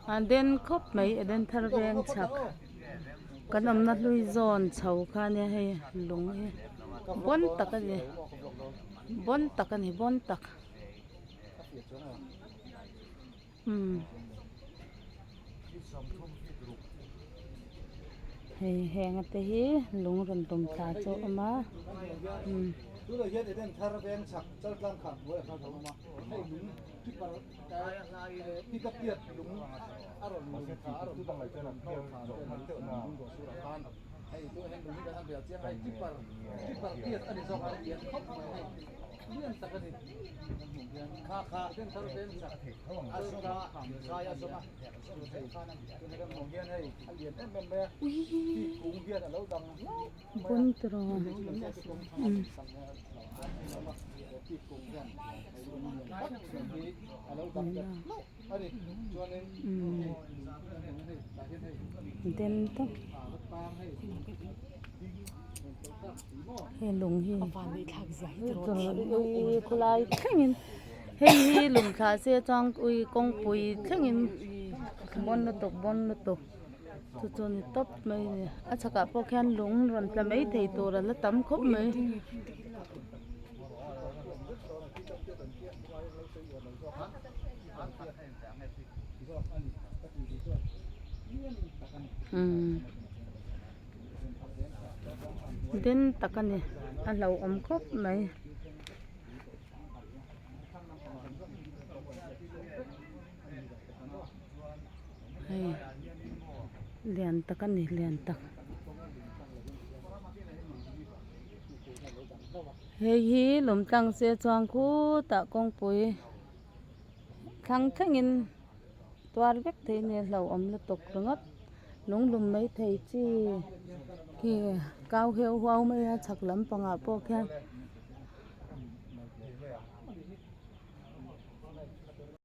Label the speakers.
Speaker 1: A den khawp mai Edenthar veng chhak kan awmna hlui zawn chho kha ania hei lung hi bawn tak a ni bawn tak a ni bawn tak umm hei heng te hi lung rawn tum thla chu a awm a umm. Bon tiraw umm. Den tak he lung hi ui khawlai thlengin hei hi lung thla se chuan ui kawngpui thlengin bawn lutuk bawn lutuk chu chu a ni tawp mai a ni a chhakah pawh khian lung rawn tla mai thei tur a la tam khawp mai. Umm den tak a ni a hlauhawm khawp mai. Hei lian tak a ni lian tak. Hei hi lawmtlang se chuan khutah kawngpui thlang thlengin tuar vek thei a ni a hlauhawm lutuk ringawt lunglum mai thei chi khi kau heu huau mai a chhak lampangah pawh khian.